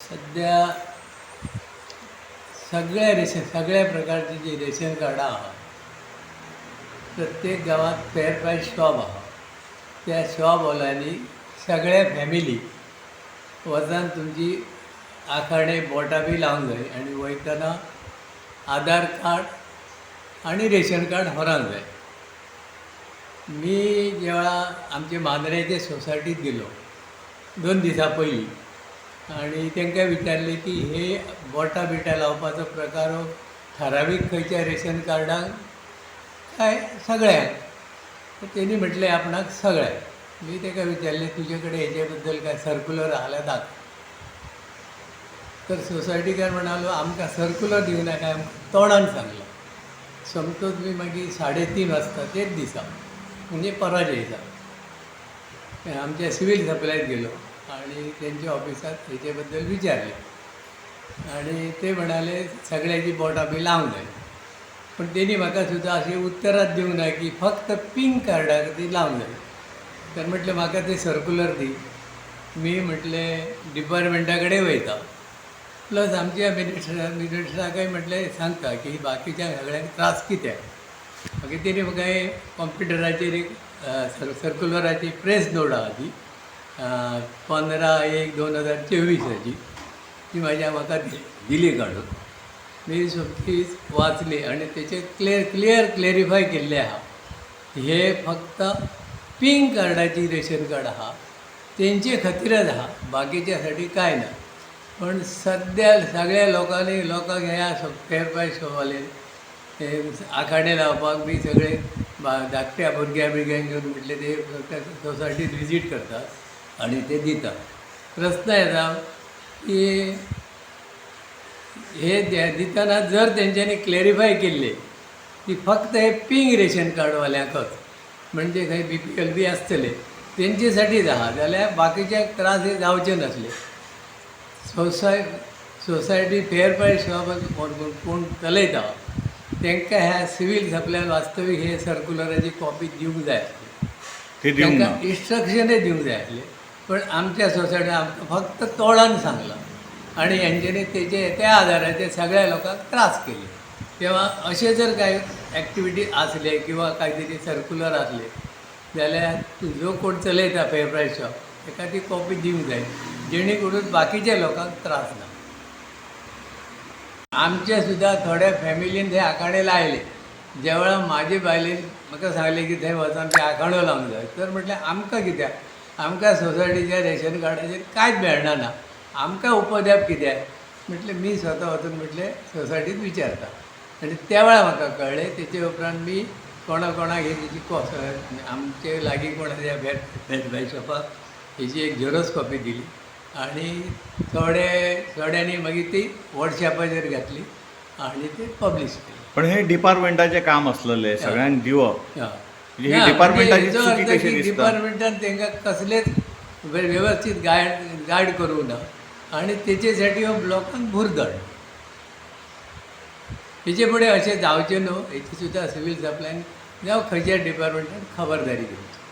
सद्या सगळ्या रेशन, सगळ्या प्रकारची जी रेशन कार्डां आहा, प्रत्येक गांवांत फेर प्रायस शॉप आहा. त्या शॉपवाल्यांनी सगळ्या फॅमिली वचून तुमची आखाणे बोटां बी लावंक जाय आनी वयतना आधार कार्ड आनी रेशन कार्ड व्हरोंक जाय. मी जेव्हा आमचे मांद्रेचे सोसायटीत गेलो 2 दिसां पयलीं आनी तांकां विचारलें की हे बोटां बिटां लावपाचो प्रकार हो थारावीक खंयच्या रेशन कार्डांक काय सगळ्यांक? तर तेणी म्हटलें, आपणाक सगळ्यांक. मी ताका विचारलें, तुजे कडेन हेजे बद्दल काय सर्कुलर आहा जाल्यार दाखय. तर सोसायटीकार म्हणालो, आमकां सर्कुलर दिवनाका, आमकां तोंडान सांगलां. सोमतोच मी मागीर 3:30 वाजता तेच दिसा, म्हणजे परवाच्या दिसा, आमच्या सिवील सप्लायत गेलो आणि तेंच्या ऑफिसात हेचे बद्दल विचारलें आणि ते म्हणाले, सगळ्याची बोटां बी लावंक जाय. पण तेणी म्हाका सुद्दां अशी उत्तरात दिवंक ना की फक्त पिंक कार्डाक ती लावंक जाय. तर म्हटलें, म्हाका ते सर्कुलर दी. मी म्हटलें, डिपार्टमेंटा कडेन वयता, प्लस आमच्या मिनिस्टराकय म्हटलें सांगता की बाकीच्या सगळ्यांक त्रास कित्याक. मागीर तेणी म्हाका एक कॉम्प्युटराचेर एक सर्कुलराची प्रेस नोट आहा, ती 15/1/2024ची, ती म्हाज्या म्हाका दिली काडून. मी सोमतीच वाचली आनी तेचेर क्लियर क्लियर क्लेरिफाय केल्लें आहा, हे फक्त पिंक कार्डाची रेशन कार्ड आहा तेंचे खातीरच आहा, बाकीच्या साठी काय ना. पण सद्या सगळ्या लोकांनी, लोकांक ह्या फेर प्रायस शॉपवाले हे आखाडे लावपाक बी सगळे धाकट्या भुरग्या बिरग्यांक घेवन म्हटले ते सोसायटीत विजीट करतात आणि ते दितात. प्रस्न येता की हे दितना जर तेंच्यांनी क्लॅरिफाय केल्ले की फक्त हे पिंक रेशन कार्डवाल्यांकच, म्हणजे खंय बीपीएल बी आसतले तेंचेसाठीच आहा, जाल्यार बाकीच्यांक त्रास हे जावचे नासले. सोसायटी फेर प्रायस शॉप कोण कोण कोण चलयता तांकां ह्या सिवील सप्लायन वास्तवीक हे सर्कुलराची कॉपी दिवंक जाय आसली. ते दिवंक ना. तांकां इन्स्ट्रक्शनय दिवंक जाय आसलें. पण आमच्या सोसायटीन आमकां फक्त तोंडान सांगलां आनी हेंच्यांनी तेजे त्या आदाराचेर सगळ्या लोकांक त्रास केले. तेव्हा अशें जर कांय एक्टिविटी आसले किंवा काय तरी सर्कुलर आसले जाल्यार जो कोण चलयता फेर प्रायस शॉप ताका ती कॉपी दिवंक जाय, जेणे करून बाकीच्या लोकांक त्रास ना. आमच्या सुद्दां थोड्या फॅमिलीन ते आखाणे लायले. ज्या वेळार म्हाजे बायलेन म्हाका सांगलें की थंय वचोन ते आखाणो लावंक जाय, तर म्हटलें, आमकां कित्याक? आमकां सोसायटीच्या रेशन कार्डाचेर कांयच मेळना ना, आमकां उपद्याप कित्याक? म्हटलें, मी स्वता वचून म्हटलें सोसायटीत विचारता. आनी त्या वेळार म्हाका कळ्ळें. तेचे उपरांत मी कोणा कोणाक ही तेची आमचे लागीं कोण आसा फेर प्रायस शॉपाक हेजी एक झेरोक्स कॉपी दिली आणि थोडे थोड्यांनी मागीर ती वॉट्सॅपाचेर घातली आणि ते पब्लिश केले. पण हे डिपार्टमेंटाचें काम आसलेलें सगळ्यांक दिवप. म्हणजे ही ना, डिपार्टमेंटाची म्हणजे हेचो चुकी अर्थ कशी की दिसता? डिपार्टमेंटान तांकां कसलेच व्यवस्थीत गायड गायड करूंक ना आणि तेचेसाठी हो लोकांक भुरदड. हेचे फुडें अशें जावचें न्हू हेची सुद्दां सिवील सप्लायन जावं खंयच्याय डिपार्टमेंटान खबरदारी घेवची.